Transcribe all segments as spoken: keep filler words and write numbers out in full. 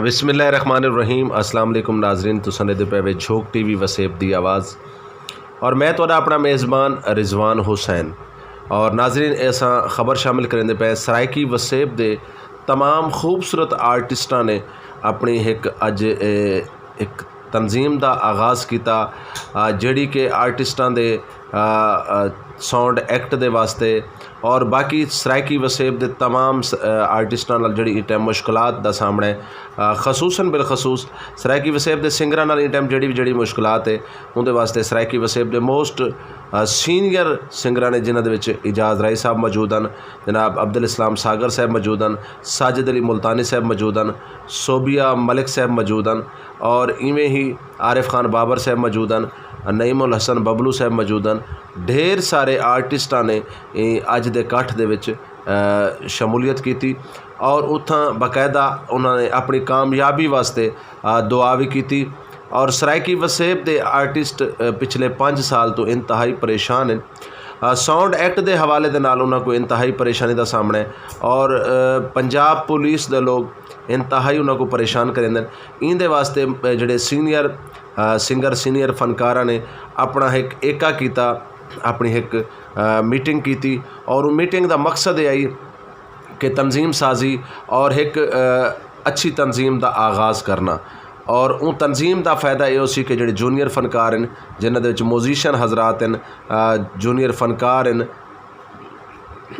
بسم اللہ الرحمن الرحیم۔ السلام علیکم ناظرین، تساں دے پے وے جھوک ٹی وی وسیب دی آواز، اور میں تہاڈا اپنا میزبان رضوان حسین۔ اور ناظرین، ایسا خبر شامل کریں دے پے، سرائیکی وسیب دے تمام خوبصورت آرٹسٹاں نے اپنی ایک اج، اے، ایک تنظیم دا آغاز کیتا، آ، جڑی کہ آرٹسٹاں دے، آ، آ، ساؤنڈ ایکٹ دے واسطے اور باقی سرائیکی وسیب دے تمام س-، آ، آرٹسٹاں نال جڑی اے ٹائم مشکلات دا سامنا ہے، آ، خصوصاً بالخصوص سرائیکی وسیب دے سنگراں نال اے ٹائم جڑی وی جڑی مشکلات ہے، اون دے واسطے سرائیکی وسیب دے موسٹ، آ، سینئر سنگراں نے، جنہاں دے وچ اعجاز رائی صاحب موجود ہن، جناب عبدالاسلام ساگر صاحب موجود ہن، ساجد علی ملتانی صاحب موجود ہن، صوبیہ ملک صاحب موجود ہن، اور ایویں ہی عارف خان بابر صاحب موجود ہن، نعیم الحسن ببلو صاحب موجود ہن۔ ڈھیر سارے آرٹسٹاں نے، اے، اج دے اکٹھ دے وچ، آ، شمولیت کیتی اور اتھاں باقاعدہ انہاں نے اپنی کامیابی واسطے، آ، دعا بھی کیتی۔ اور سرائیکی وسیب دے آرٹسٹ، آ، پچھلے پنج سال تو انتہائی پریشان ہیں۔ آ، ساؤنڈ ایکٹ دے حوالے دے نال انہاں کو انتہائی پریشانی دا سامنا ہے اور، آ، پنجاب پولیس دے لوگ انتہائی انہاں کو پریشان کریندے نے۔ این دے واسطے، آ، جڑے سینئر، آ، سنگر، سینئر فنکاراں نے اپنا ایک ایکا کیتا، اپنی ایک، آ، میٹنگ کیتی اور وہ میٹنگ دا مقصد یہ آئی کہ تنظیم سازی اور ایک، آ، اچھی تنظیم دا آغاز کرنا۔ اور اون تنظیم دا فائدہ یہ سی کہ جڑے جونیئر فنکار ہیں، جنہاں دے وچ میوزیشن حضرات ہیں، آ، جونیئر فنکار ہیں،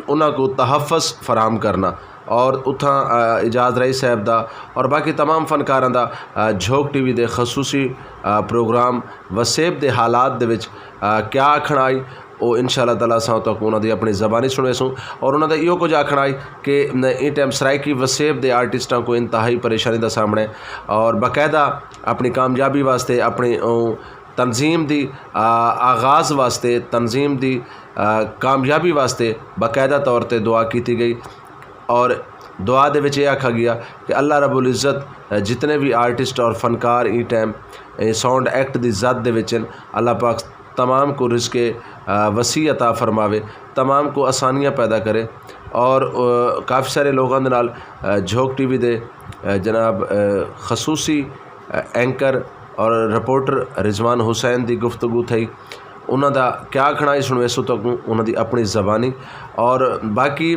انہاں کو تحفظ فراہم کرنا۔ اور اتھاں، آ، اعجاز رائی صاحب دا اور باقی تمام فنکاراں دا، آ، جھوک ٹی وی دے خصوصی، آ، پروگرام وسیب دے حالات دے وچ، آ، کیا آکھنا آئی، او انشاءاللہ تعالیٰ اساں تک انہاں دی اپنی زبانی سنوے سوں۔ اور انہاں دا ایہو کچھ آکھنا آئی کہ ن-، ایں ٹائم سرائیکی وسیب دے آرٹسٹاں کو انتہائی پریشانی دا سامنا ہے اور باقاعدہ اپنی کامیابی واسطے، اپنی، او، تنظیم دی، آ، آغاز واسطے، تنظیم دی، آ، کامیابی واسطے باقاعدہ طور تے دعا کیتی گئی۔ اور دعا دے وچ یہ آکھا گیا کہ اللہ رب العزت، آ، جتنے بھی آرٹسٹ اور فنکار ایں ٹائم، اے، ساؤنڈ ایکٹ دی زد دے وچ ہن، اللہ پاک تمام کو رزق، آ، وسیع عطا فرماوے، تمام کو آسانیاں پیدا کرے۔ اور، آ، کافی سارے لوگاں دے نال، آ، جھوک ٹی وی دے، آ، جناب، آ، خصوصی، آ، اینکر اور رپورٹر رضوان حسین دی گفتگو تھئی۔ انہاں دا کیا آکھنا، اس سنوے سو تک انہاں دی اپنی زبانی۔ اور باقی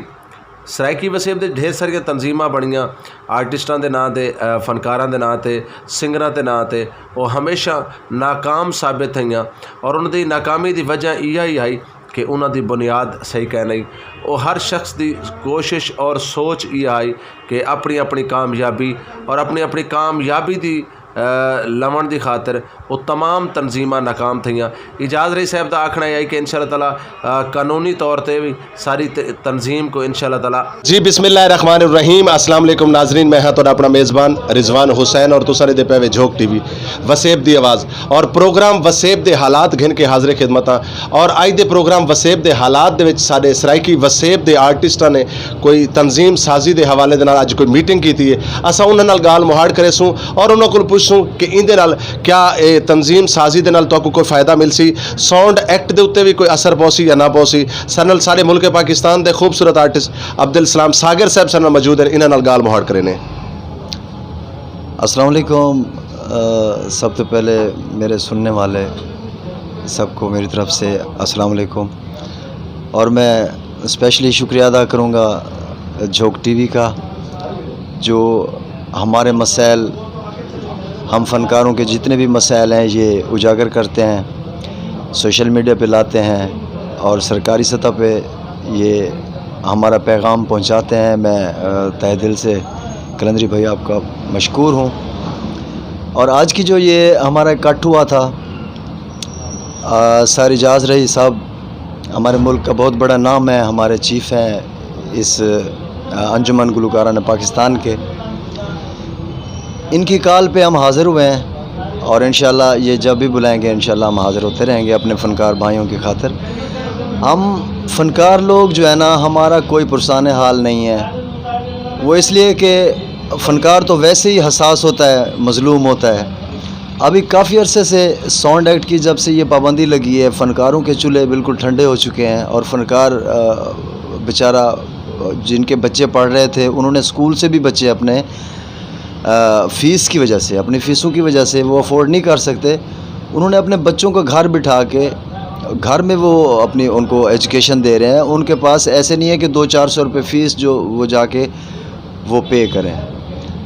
سرائیکی وسیب دے ڈھیر ساریاں تنظیماں بنیاں، آرٹسٹاں دے ناں تے، آ، فنکاراں دے ناں تے، سنگراں دے ناں تے، وہ ہمیشہ ناکام ثابت تھیاں۔ اور انہاں دی ناکامی دی وجہ یہ ہی آئی کہ انہاں دی بنیاد صحیح کہہ نہیں۔ وہ ہر شخص دی کوشش اور سوچ یہ آئی کہ اپنی اپنی کامیابی اور اپنی اپنی کامیابی دی، آ، لون دی خاطر وہ تمام تنظیماں ناکام تھیاں۔ اعجاز رئی صاحب دا آکھنا یہ ہے کہ انشاءاللہ تعالیٰ، آ، قانونی طور تے بھی ساری ت-، تنظیم کو انشاءاللہ تعالیٰ۔ جی، بسم اللہ الرحمن الرحیم۔ السلام علیکم ناظرین، میں ہاں تہاڈا اپنا میزبان رضوان حسین اور تساں دے پے وے جھوک ٹی وی وسیب دی آواز اور پروگرام وسیب دے حالات گھن کے حاضر خدمت ہاں۔ اور اج دے پروگرام وسیب دے حالات دے وچ ساڈے سرائیکی وسیب دے آرٹسٹاں نے کوئی تنظیم سازی دے حوالے دے نال اج کوئی میٹنگ کیتی ہے۔ اساں انہاں نال گال مہاڑ کرے سوں اور انہاں کول پوچھ سوں کہ ایندے نال کیا اے تنظیم سازی دے نال تہاکوں کوئی فائدہ مل سی، ساؤنڈ ایکٹ دے اُتے وی کوئی اثر پوسی یا نہ پوسی۔ ساڈے نال سارے ملک پاکستان دے خوبصورت آرٹسٹ عبدالسلام ساگر صاحب ساڈے نال موجود ہیں، انہاں نال گال مہاڑ کرے نے۔ السلام علیکم۔ آ، سب تو پہلے میرے سننے والے سب کو میری طرف سے السلام علیکم۔ اور میں اسپیشلی شکریہ ادا کروں گا جھوک ٹی وی کا، جو ہمارے مسائل، ہم فنکاروں کے جتنے بھی مسائل ہیں، یہ اجاگر کرتے ہیں، سوشل میڈیا پہ لاتے ہیں اور سرکاری سطح پہ یہ ہمارا پیغام پہنچاتے ہیں۔ میں، آ، تہہ دل سے قلندری بھائی آپ کا مشکور ہوں۔ اور آج کی جو یہ ہمارا اکٹھ ہوا تھا، آ، سر اعجاز رئی صاحب ہمارے ملک کا بہت بڑا نام ہے، ہمارے چیف ہیں اس، آ، انجمن گلوکاران پاکستان کے۔ ان کی کال پہ ہم حاضر ہوئے ہیں اور انشاءاللہ یہ جب بھی بلائیں گے، انشاءاللہ ہم حاضر ہوتے رہیں گے اپنے فنکار بھائیوں کی خاطر۔ ہم فنکار لوگ جو ہے نا، ہمارا کوئی پرسان حال نہیں ہے، وہ اس لیے کہ فنکار تو ویسے ہی حساس ہوتا ہے، مظلوم ہوتا ہے۔ ابھی کافی عرصے سے ساؤنڈ ایکٹ کی جب سے یہ پابندی لگی ہے، فنکاروں کے چولہے بالکل ٹھنڈے ہو چکے ہیں اور فنکار، آ، بیچارہ، جن کے بچے پڑھ رہے تھے، انہوں نے اسکول سے بھی بچے اپنے آ، فیس کی وجہ سے، اپنی فیسوں کی وجہ سے وہ افورڈ نہیں کر سکتے۔ انہوں نے اپنے بچوں کو گھر بٹھا کے، گھر میں وہ اپنی، ان کو ایجوکیشن دے رہے ہیں۔ ان کے پاس ایسے نہیں ہے کہ دو چار سو روپے فیس جو وہ جا کے وہ پے کریں۔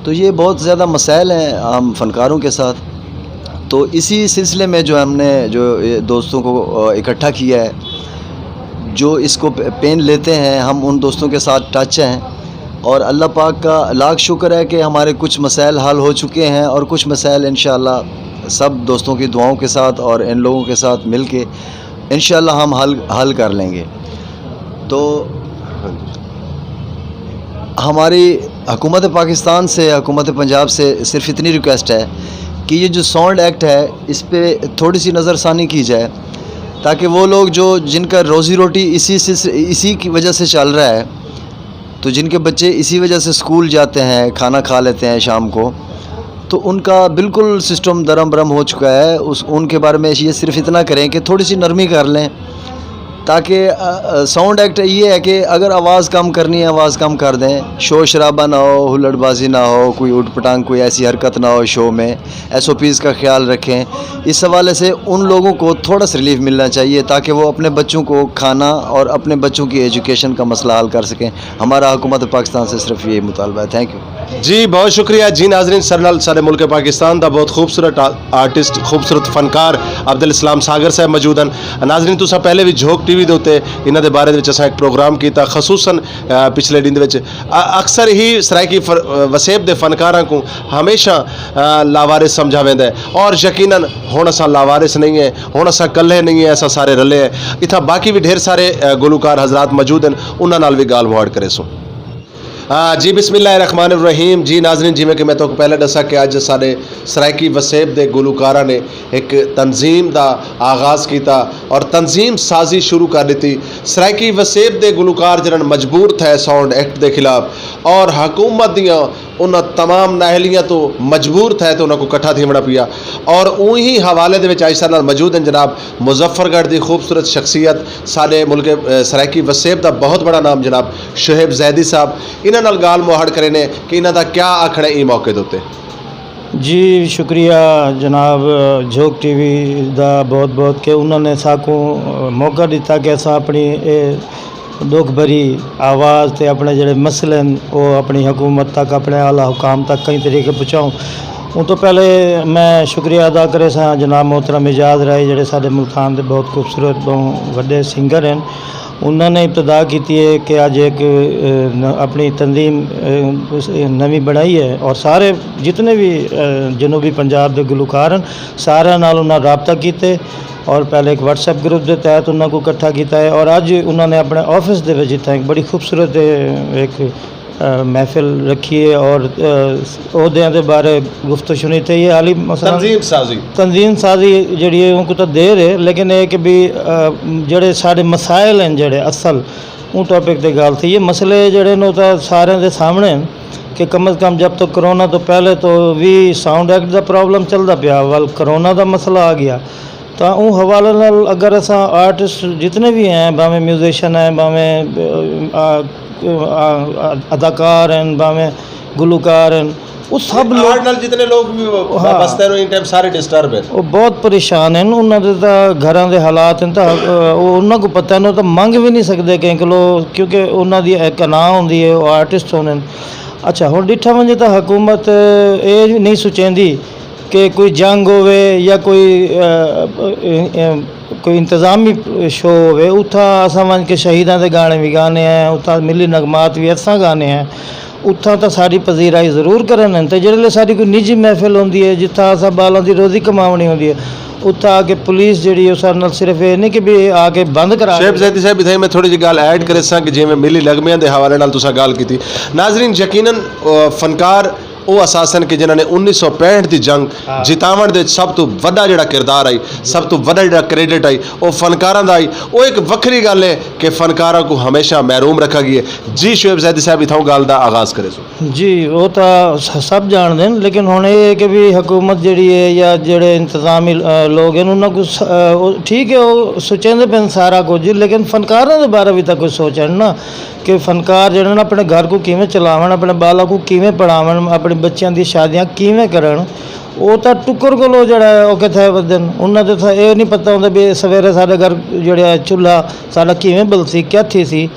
تو یہ بہت زیادہ مسائل ہیں ہم فنکاروں کے ساتھ۔ تو اسی سلسلے میں جو ہم نے جو یہ دوستوں کو، آ، اکٹھا کیا ہے، جو اس کو پین لیتے ہیں، ہم ان دوستوں کے ساتھ ٹچ ہیں۔ اور اللہ پاک کا لاکھ شکر ہے کہ ہمارے کچھ مسائل حل ہو چکے ہیں، اور کچھ مسائل انشاءاللہ سب دوستوں کی دعاؤں کے ساتھ اور ان لوگوں کے ساتھ مل کے انشاءاللہ ہم حل حل کر لیں گے۔ تو ہماری حکومت پاکستان سے، حکومت پنجاب سے صرف اتنی ریکویسٹ ہے کہ یہ جو ساؤنڈ ایکٹ ہے، اس پہ تھوڑی سی نظر ثانی کی جائے، تاکہ وہ لوگ جو، جن کا روزی روٹی اسی سے، اسی کی وجہ سے چل رہا ہے، تو جن کے بچے اسی وجہ سے اسکول جاتے ہیں، کھانا کھا لیتے ہیں شام کو، تو ان کا بالکل سسٹم درم برم ہو چکا ہے۔ اس ان کے بارے میں یہ صرف اتنا کریں کہ تھوڑی سی نرمی کر لیں، تاکہ، آ، آ، ساؤنڈ ایکٹ یہ ہے کہ اگر آواز کم کرنی ہے، آواز کم کر دیں، شور شرابہ نہ ہو، ہلڑ بازی نہ ہو، کوئی اٹ پٹانگ، کوئی ایسی حرکت نہ ہو شو میں، ایس او پیز کا خیال رکھیں۔ اس حوالے سے ان لوگوں کو تھوڑا سا ریلیف ملنا چاہیے، تاکہ وہ اپنے بچوں کو کھانا اور اپنے بچوں کی ایجوکیشن کا مسئلہ حل کر سکیں۔ ہمارا حکومت پاکستان سے صرف یہی مطالبہ ہے۔ Thank you. جی، بہت شکریہ۔ جی ناظرین، سر نال سارے ملک پاکستان دا بہت خوبصورت آ-، آرٹسٹ، خوبصورت فنکار عبد الاسلام ساگر صاحب موجود ہیں۔ ناظرین، تساں پہلے بھی جھوک ٹی وی دے اتے انہاں دے بارے وچ اساں ایک پروگرام کیتا، خصوصاً، آ، پچھلے دن دے وچ، آ، اکثر ہی سرائیکی فر-، آ، وسیب دے فنکاراں کو ہمیشہ، آ، لاوارث سمجھا ویندا ہے، اور یقیناً ہن اساں لاوارث نہیں ہے، ہن اساں کلھے نہیں ہے، اساں سارے رلے ہیں۔ اتھاں باقی بھی ڈھیر سارے، آ، گلوکار حضرات موجود ہیں، انہاں نال بھی گال مہاڑ کرے سوں۔ آ، جی، بسم اللہ الرحمن الرحیم۔ جی ناظرین، جویں کہ میں تہاکوں پہلے دسا کہ اج سارے سرائیکی وسیب دے گلوکاراں نے ایک تنظیم دا آغاز کیتا اور تنظیم سازی شروع کر دتی۔ سرائیکی وسیب دے گلوکار جنہاں مجبور تھے ساؤنڈ ایکٹ دے خلاف، اور حکومت دیاں انہاں تمام نااہلیاں تو مجبور تھے تے انہاں کو اکٹھا تھیونا پیا۔ اور اوہی حوالے دے وچ آج سارے نال موجود ہیں جناب مظفر گڑھ دی خوبصورت شخصیت، سارے ملک، اے، سرائیکی وسیب دا بہت بڑا نام جناب شعیب زیدی صاحب۔ انہاں نال گال مہاڑ کرے نے کہ انہاں دا کیا آکھنا ہے ایں موقع دے اُتے۔ جی، شکریہ جناب، جھوک ٹی وی دا بہت بہت کہ انہاں نے ساکوں موقع دتا کہ اساں اپنی اے دکھ بھری آواز تے اپنے جڑے مسئلے ہن، او اپنی حکومت تک، اپنے اعلیٰ حکام تک کئی طریقے پہنچاؤں۔ ان تو پہلے میں شکریہ ادا کرے ساں جناب محترم اعجاز رائے، جڑے ساڈے ملتان دے بہت خوبصورت، بہت وڈے سنگر ہیں۔ انہاں نے ابتدا کیتی ہے کہ اج ایک، اے، ن-، اپنی تنظیم، اے، اس، اے، نویں بنائی ہے اور سارے جتنے بھی، اے، جنوبی پنجاب دے گلوکار ہیں، سارے نال انہاں رابطہ کیتے اور پہلے ایک واٹس ایپ گروپ دے تحت انہاں کو اکٹھا کیتا ہے اور اج انہاں نے اپنے آفس دے وچ اتھاں ایک بڑی خوبصورت، اے، ایک، اے، محفل رکھی ہے اور، اے، عہدیاں دے بارے گفتگو شنی تے یہ عالی مثلاً تنظیم سازی۔ تنظیم سازی جڑی ہے، ان کو تو دیر ہے، لیکن یہ کہ بھی، اے، جڑے سارے مسائل ہیں جڑے اصل، اون ٹاپک تے گل تھی۔ یہ مسئلے جڑے نے، او تاں سارے دے سامنے ہیں کہ کم از کم جب تک کرونا تو پہلے تو وی ساؤنڈ ایکٹ دا پرابلم چلدا پیا، ول کرونا دا مسئلہ آ گیا۔ تاں اون حوالے نال اگر اساں آرٹسٹ جتنے بھی ہیں، بھاویں میوزیشن ہیں، بھاویں، آ، آ، آ، اداکار ہیں، بھاویں گلوکار ہیں، وہ سب لوگ آرٹ نال جتنے لوگ بھی ہاں۔ وابستہ ہیں، ان ٹائم سارے ڈسٹرب ہیں۔ وہ بہت پریشان ہیں، انہاں دے تاں گھراں دے حالات ہیں، تاں، آ، وہ انہاں کو پتہ نہیں، وہ تاں منگ بھی نہیں سکدے کہیں کولوں، کیونکہ انہاں دی ایک انا ہوندی ہے، وہ آرٹسٹ ہوندے نے۔ اچھا، ہن ڈٹھا ونجے تاں حکومت اے نہیں سوچیندی کہ کوئی جنگ ہووے یا کوئی، آ، آ، آ، کوئی انتظامی شو ہووے، اتھاں اساں ونج کے شہیداں دے گانے بھی گانے ہیں، اتھاں ملی نغمات بھی اساں گانے ہیں۔ اتھاں تاں ساڈی پذیرائی ضرور کرن، تے جڑے لے ساڈی کوئی نجی محفل ہوندی ہے، جتھاں اساں بالاں دی روزی کماونی ہوندی ہے، اتھاں آ کے پولیس جڑی ہے، اس نال صرف اے نہیں کہ بھی آ کے بند کرا شعیب دے۔ زیدی صاحب، اتھاں میں تھوڑی جی گل ایڈ کرے ساں کہ جویں ملی نغمیاں دے حوالے نال تساں گل کیتی۔ ناظرین، یقیناً، آ، فنکار او اساس ہن کہ جنہاں نے انیس سو پینٹھ دی جنگ ہاں۔ جتاون دے وچ سب تو وڈا جڑا کردار آئی، سب تو وڈا جڑا کریڈٹ آئی، او فنکاراں دا آئی۔ او ایک وکھری گل ہے کہ فنکاراں کو ہمیشہ محروم رکھا گیا ہے۔ جی شعیب زیدی صاحب، اتھاں گل دا آغاز کرے سو۔ جی، وہ تو س-، سب جان دین، لیکن ہن اے ہے کہ بھی حکومت جڑی ہے یا جڑے انتظامی، آ، لوگ ہیں، انہاں کو س-، آ، وہ ٹھیک ہے، وہ سوچیں دے پن سارا کچھ، لیکن فنکاراں دے بارے بھی تاں کچھ سوچن نا کہ فنکار جڑے نا اپنے گھر کو کیویں چلاون، اپنے بالاں کو کیویں پڑھاون، اپنے بچیاں دی شادیاں کیویں کرن؟ او تاں ٹکر کولو جڑا ہے او کتھے ودن، انہاں تے تاں اے نہیں پتہ ہوندا بھی سویرے ساڈے گھر جڑا ہے چولہا ساڈا کیویں بلسی، کیا تھی سی۔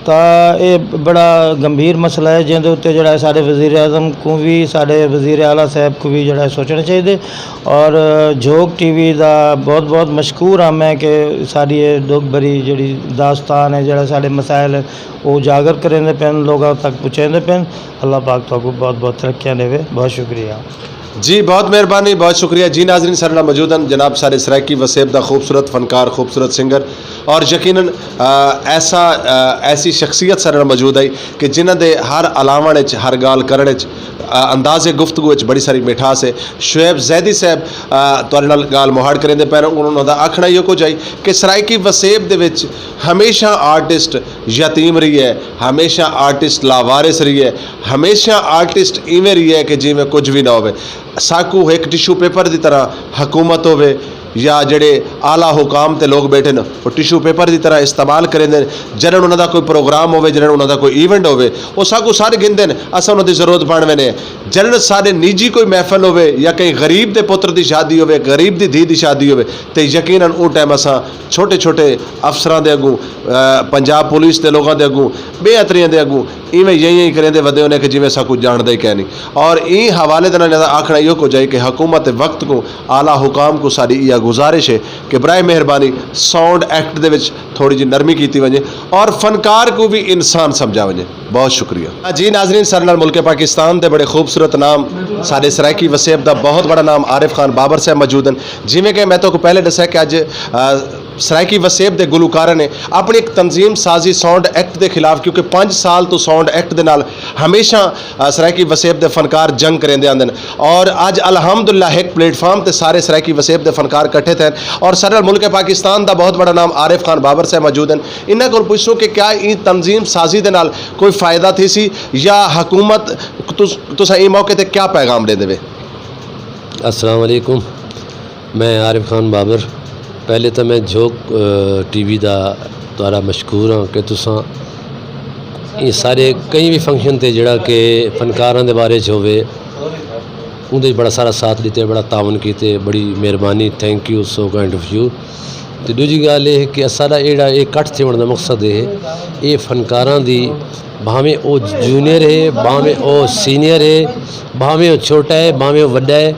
تاں اے بڑا گمبھیر مسئلہ ہے، جس دے اُتے جڑا ہے ساڈے وزیر اعظم کو بھی، ساڈے وزیر اعلیٰ صاحب کو بھی جڑا ہے سوچنا چاہیے۔ اور جھوک ٹی وی دا بہت بہت مشکور ہاں میں کہ ساڈی اے دکھ بھری جڑی داستان ہے، جڑا ساڈے مسائل ہے، او اجاگر کریندے پن، لوگاں تک پہنچیندے پن۔ اللہ پاک تہاکوں بہت بہت ترقیاں دیوے۔ بہت شکریہ۔ جی، بہت مہربانی، بہت شکریہ۔ جی ناظرین، سارے نال موجود ہیں جناب سارے سرائیکی وسیب دا خوبصورت فنکار، خوبصورت سنگر، اور یقیناً، آ، ایسا، آ، ایسی شخصیت سارے نال موجود ہے کہ جنہاں دے ہر الاوݨ وچ، ہر گال کرݨ وچ، آ، انداز گفتگو وچ بڑی ساری مٹھاس ہے۔ شعیب زیدی صاحب، آ، تہاڈے نال گال مہاڑ کریندے پے، انہاں دا آکھنا ایہو کچھ ہے کہ سرائیکی وسیب دے وچ ہمیشہ آرٹسٹ یتیم رہی ہے، ہمیشہ آرٹسٹ لاوارث رہی ہے، ہمیشہ آرٹسٹ ایویں رہی ہے کہ جیویں کچھ بھی نہ ہوئے۔ ساکو ایک ٹشو پیپر دی طرح حکومت ہوئے یا جڑے اعلیٰ حکام تے لوگ بیٹھے نے، وہ ٹشو پیپر دی طرح استعمال کریں دے، جنہاں انہاں دا کوئی پروگرام ہوئے، جنہاں انہاں دا کوئی ایونٹ ہوئے، وہ ساکو سارے گھن دے نے، اساں انہاں دی ضرورت پان وینے ہیں۔ جنہاں سارے نجی کوئی محفل ہوئے یا کہیں غریب دے پتر دی شادی ہوئے، غریب دی دھی دی شادی ہوئے، تے یقیناً او ٹائم اساں چھوٹے چھوٹے افسراں دے اگوں، آ، پنجاب پولیس دے لوگاں دے اگوں، بے اتریاں دے اگوں، ایویں یہی یہی کریندے ودے ہونے کہ جویں ساکو جاندا ہی کہہ نہیں۔ اور این حوالے دے نال آکھنا ایہو کچھ ہے کہ حکومت وقت کو، اعلیٰ حکام کو ساری یہ گزارش ہے کہ برائے مہربانی ساؤنڈ ایکٹ دے وچ تھوڑی جی نرمی کیتی ونجے اور فنکار کو بھی انسان سمجھا ونجے۔ بہت شکریہ۔ جی ناظرین، سارے نال ملک پاکستان دے بڑے خوبصورت نام، سارے سرائیکی وسیب دا بہت بڑا نام عارف خان بابر صاحب موجود ہیں۔ جویں کہ میں تو کو پہلے دسیا کہ اج، آ، سرائیکی وسیب دے گلوکاراں نے اپنی ایک تنظیم سازی ساؤنڈ ایکٹ دے خلاف، کیونکہ پنج سال تو ساؤنڈ ایکٹ دے نال ہمیشہ، آ، سرائیکی وسیب دے فنکار جنگ کریندے آندے نے، اور اج الحمدللہ ایک پلیٹ فارم تے سارے سرائیکی وسیب دے فنکار اکٹھے تھے، اور سارے ملک پاکستان دا بہت بڑا نام عارف خان بابر صاحب موجود ہیں۔ انہاں کول پوچھسوں کہ کیا این تنظیم سازی دے نال کوئی فائدہ تھی سی یا حکومت تس-، تساں این موقع تے کیا پیغام دے دے؟ السلام علیکم، میں عارف خان بابر۔ پہلے تو میں جھوک، آ، ٹی وی دا تہاڈا مشکور ہاں کہ تساں یہ سارے کئی بھی فنکشن تے جڑا کہ فنکاراں دے بارے چ ہووے، اون دے بڑا سارا ساتھ دیتے، بڑا تعاون کیتے، بڑی مہربانی، thank you, so kind of you. تے دوجی گل یہ کہ سارا جڑا یہ اکٹھ تھیون دا مقصد یہ ہے، یہ فنکاراں دی، بھاویں او جونیئر ہے، بھاویں او سینئر ہے، بھاویں او چھوٹا ہے، بھاویں او وڈا ہے،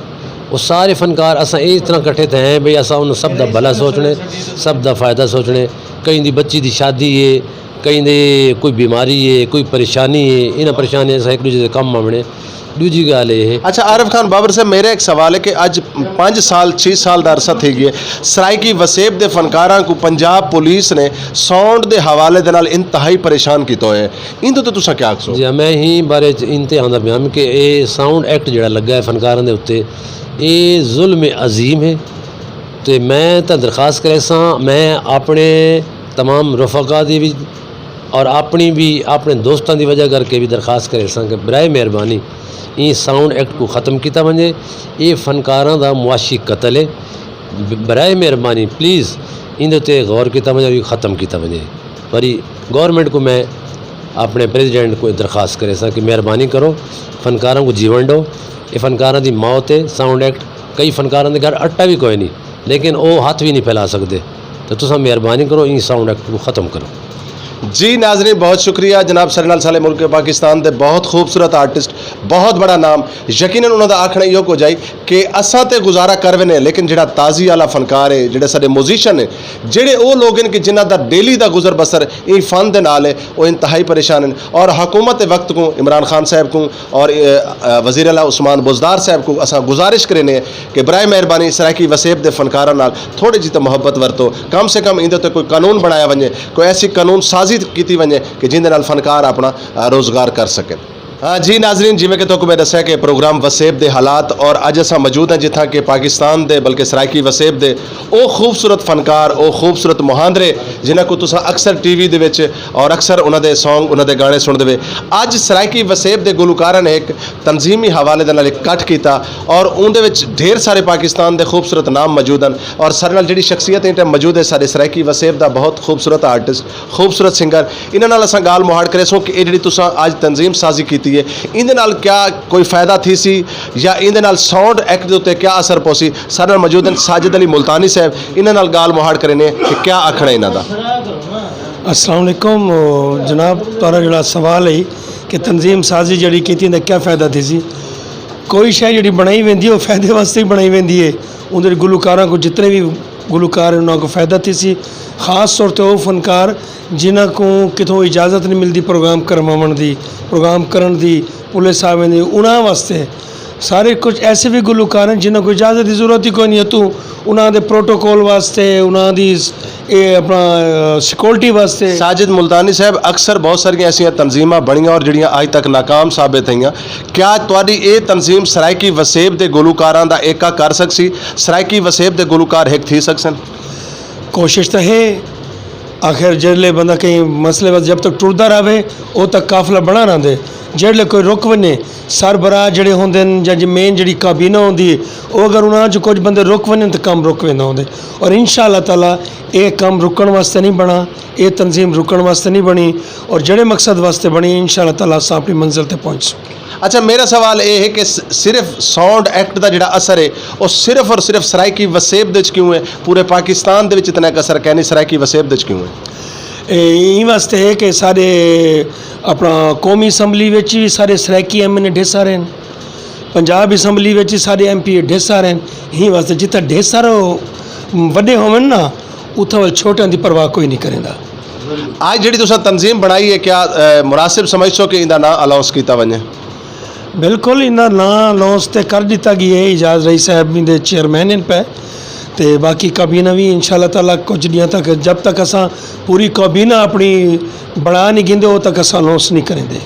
وہ سارے فنکار اساں اس طرح اکٹھے تھے ہیں بھئی اساں انہاں سب دا بھلا سوچنے، سب دا فائدہ سوچنے۔ کہیں دی بچی دی شادی ہے، کہیں دی کوئی بیماری ہے، کوئی پریشانی ہے، انہاں پریشانیاں اساں ایک دوجے دے کم آونے۔ دوجی گل یہ ہے۔ اچھا عارف خان بابر صاحب، میرا ایک سوال ہے کہ اج پنج سال، چھ سال دا عرصہ تھی گیا ہے، سرائیکی وسیب دے فنکاراں کو پنجاب پولیس نے ساؤنڈ دے حوالے دے نال انتہائی پریشان کیتا ہویا ہے، ان تو تساں کیا آکھسو؟ جی ہاں، میں ہی بارے چ ان تے آندا پیاں کہ اے ساؤنڈ ایکٹ جڑا لگا ہے فنکاراں دے اُتے، اے ظلم عظیم ہے۔ تے میں تاں درخواست کرے ساں، میں اپنے تمام رفقا دی بھی اور اپنی بھی، اپنے دوستاں دی وجہ کر کے بھی درخواست کرے ساں کہ برائے مہربانی این ساؤنڈ ایکٹ کو ختم کیتا ونجے۔ یہ فنکاراں دا معاشی قتل ہے۔ ب-، برائے مہربانی پلیز ان دے تے غور کیتا ونجے اور یہ ختم کیتا ونجے۔ پر گورنمنٹ کو میں اپنے پریزیڈنٹ کو درخواست کرے ساں کہ مہربانی کرو، فنکاراں کو جیون دو۔ یہ فنکاراں دی موت ہے، ساؤنڈ ایکٹ، کئی فنکاراں دے گھر اٹا بھی کوئی نہیں، لیکن وہ ہاتھ بھی نہیں پھیلا سکتے۔ تو تساں مہربانی کرو، این ساؤنڈ ایکٹ کو ختم کرو۔ جی ناظرین، بہت شکریہ جناب سرنال سالے ملک پاکستان دے بہت خوبصورت آرٹسٹ، بہت بڑا نام۔ یقیناً انہاں دا آکھنا ایہو کچھ آئی کہ اساں تے گزارا کر وینے، لیکن جڑا تازی والا فنکار ہے، جڑے ساڈے میوزیشن ہے، جڑے او لوگ ہیں کہ جنہاں دا ڈیلی دا گزر بسر این فن دے نال ہے، او انتہائی پریشان ہیں۔ اور حکومت وقت کو، عمران خان صاحب کو اور، اے، اے، وزیر اعلیٰ عثمان بزدار صاحب کو اساں گزارش کرنے ہیں کہ برائے مہربانی سرائیکی وسیب دے فنکاراں نال تھوڑی جی تے محبت ورتو، کم سے کم ایندے تے کوئی قانون بنایا ونجے، کوئی ایسی قانون سازی کیتی ونجے کہ جن دے نال فنکار اپنا، آ، روزگار کر سکے۔ ہاں جی ناظرین، جویں کہ تہاکوں میں دسیا کہ پروگرام وسیب دے حالات، اور اج اساں موجود ہیں جتھاں کہ پاکستان دے بلکہ سرائیکی وسیب دے او خوبصورت فنکار، او خوبصورت مہاندرے، جنہاں کو تساں اکثر ٹی وی دے وچ اور اکثر انہاں دے سانگ، انہاں دے گانے سن دے وے۔ اج سرائیکی وسیب دے گلوکاراں نے ایک تنظیمی حوالے دے نال اکٹھ کیتا اور اون دے وچ ڈھیر سارے پاکستان دے خوبصورت نام موجود ہیں، اور سارے نال جڑی شخصیت ہیں تے موجود ہے سارے سرائیکی وسیب دا بہت خوبصورت آرٹسٹ، خوبصورت سنگر۔ انہاں نال اساں گال مہاڑ کرے سو کہ اے جڑی تساں اج تنظیم سازی کیتی ایندے نال کیا کوئی فائدہ تھی سی؟ یا ایندے نال ساؤنڈ ایکٹ دے اُتے کیا اثر پوسی؟ سارے نال موجود ہیں ساجد علی ملتانی صاحب، انہاں نال گال مہاڑ کرنے کہ کیا آکھنا انہاں دا۔ السلام علیکم۔ او جناب، تہاڈا جڑا سوال ہے کہ تنظیم سازی جڑی کیتی، اندا کیا فائدہ تھی سی؟ کوئی شے جڑی بنائی ویندی ہے، او فائدے واسطے ہی بنائی ویندی ہے۔ اندر گلوکاراں کو، جتنے بھی گلوکار ہیں، انہاں کو فائدہ تھی سی۔ خاص طور تے او فنکار جنہاں کو کتھوں اجازت نہیں ملدی پروگرام کرواون دی، پروگرام کرن دی، پولیس آویں دی، انہاں واسطے۔ سارے کچھ ایسے بھی گلوکار ہیں جنہاں کو اجازت دی ضرورت ہی کوئی نہیں ہے، تو انہاں دے پروٹوکول واسطے، انہاں دی س-، اے اپنا، آ، سیکورٹی واسطے۔ ساجد ملتانی صاحب، اکثر بہت ساریاں ایسیاں تنظیماں بنیاں اور جڑیاں اج تک ناکام ثابت ہوئیاں۔ کیا تہاڈی اے تنظیم سرائیکی وسیب دے گلوکاراں دا ایکا کر سکسی؟ سرائیکی وسیب دے گلوکار ہک تھی سکسن؟ کوشش تاں ہے۔ آخر جڑلے بندہ کہیں مسئلے واسطے جب تک ٹردا رہے، او تک قافلہ بنا رہندے۔ جڑلے کوئی رک ونے، سربراہ جڑے ہوندے نے یا جی مین جڑی کابینہ ہوندی ہے، او اگر انہاں چ کچھ بندے رک ونے تو کم رک ویندا ہوندے۔ اور ان شاء اللہ تعالیٰ اے کم رکن واسطے نہیں بنا، اے تنظیم رکن واسطے نہیں بنی، اور جڑے مقصد واسطے بنی، ان شاء اللہ تعالیٰ اساں اپنی منزل تے پہنچ سکوں۔ اچھا، میرا سوال اے ہے کہ س-، صرف ساؤنڈ ایکٹ دا جڑا اثر ہے، او صرف اور صرف سرائیکی وسیب دے وچ کیوں ہے؟ پورے پاکستان دے وچ اتنا ایک اثر کینی، سرائیکی وسیب دے وچ کیوں ہے؟ اے ایں واسطے ہے کہ سارے اپنا قومی اسمبلی وچ بھی سارے سرائیکی ایم این اے ڈھیر سارے ہیں، پنجاب اسمبلی وچ بھی سارے ایم پی اے ڈھیر سارے ہیں۔ ایں واسطے جتھا ڈھیر سارے وڈے ہوون نا، اتھا ول چھوٹیاں دی پرواہ کوئی نہیں کریندا۔ اج جڑی تساں تنظیم بنائی ہے، کیا، اے، مناسب سمجھ سو کہ ایندا ناں اناؤنس کیتا ونجے؟ بالکل، ایندا ناں اناؤنس تے کر دتا گیا ہے، اعجاز رئی صاحب بھی دے چیئرمین ہیں پہ۔ تے باقی کابینہ بھی ان شاء اللہ تعالیٰ کچھ ڈیاں تک، جب تک اساں پوری کابینہ اپنی بنا نہیں گھندے، او تک اساں اناؤنس نہیں کریندے۔